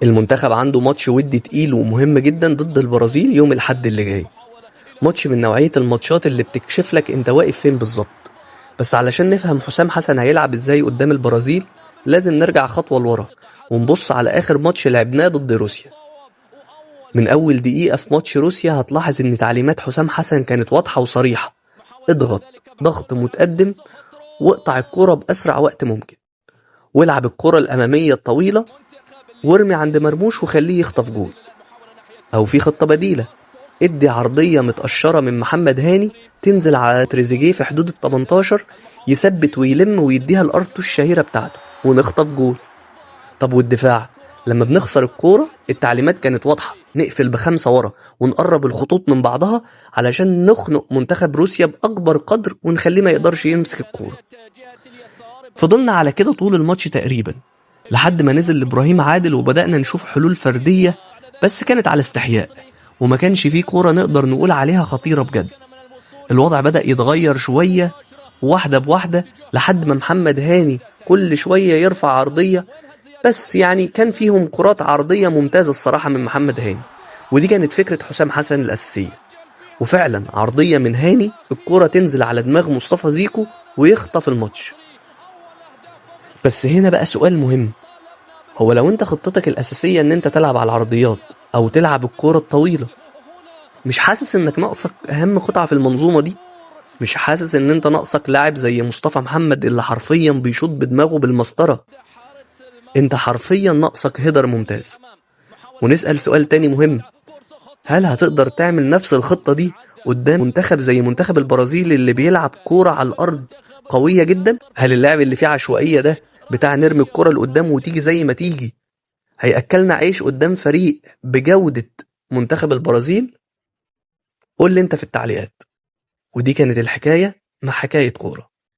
المنتخب عنده ماتش ودي تقيل ومهم جدا ضد البرازيل يوم الأحد اللي جاي. ماتش من نوعية الماتشات اللي بتكشف لك انت واقف فين بالظبط. بس علشان نفهم حسام حسن هيلعب ازاي قدام البرازيل لازم نرجع خطوة لورا ونبص على آخر ماتش لعبناه ضد روسيا. من أول دقيقة في ماتش روسيا هتلاحظ إن تعليمات حسام حسن كانت واضحة وصريحة: اضغط ضغط متقدم واقطع الكرة بأسرع وقت ممكن، والعب الكرة الأمامية الطويلة وارمي عند مرموش وخليه يخطف جول. أو في خطة بديلة، ادي عرضية متقشرة من محمد هاني تنزل على تريزيجيه في حدود ال 18 يثبت ويلم ويديها الأرتو الشهيرة بتاعته ونخطف جول. طب والدفاع؟ لما بنخسر الكورة التعليمات كانت واضحة، نقفل ب5 ورا ونقرب الخطوط من بعضها علشان نخنق منتخب روسيا بأكبر قدر ونخليه ما يقدرش يمسك الكورة. فضلنا على كده طول الماتش تقريبا لحد ما نزل إبراهيم عادل وبدأنا نشوف حلول فردية، بس كانت على استحياء وما كانش فيه كورة نقدر نقول عليها خطيرة بجد. الوضع بدأ يتغير شوية واحدة بواحدة لحد ما محمد هاني كل شوية يرفع عرضية، بس يعني كان فيهم كرات عرضية ممتازة الصراحة من محمد هاني، ودي كانت فكرة حسام حسن الأساسية. وفعلا عرضية من هاني الكرة تنزل على دماغ مصطفى زيكو ويخطف الماتش. بس هنا بقى سؤال مهم، هو لو انت خطتك الأساسية ان انت تلعب على العرضيات او تلعب الكرة الطويلة، مش حاسس انك ناقصك اهم قطعة في المنظومة دي؟ مش حاسس ان انت ناقصك لاعب زي مصطفى محمد اللي حرفيا بيشوط بدماغه بالمسطرة؟ انت حرفيا ناقصك هيدر ممتاز. ونسأل سؤال تاني مهم، هل هتقدر تعمل نفس الخطة دي قدام منتخب زي منتخب البرازيل اللي بيلعب كورة على الأرض قوية جدا؟ هل اللعب اللي فيه عشوائية ده بتاع نرمي الكرة لقدام وتيجي زي ما تيجي هيأكلنا عيش قدام فريق بجودة منتخب البرازيل؟ قول لي انت في التعليقات. ودي كانت الحكاية مع حكاية كورة.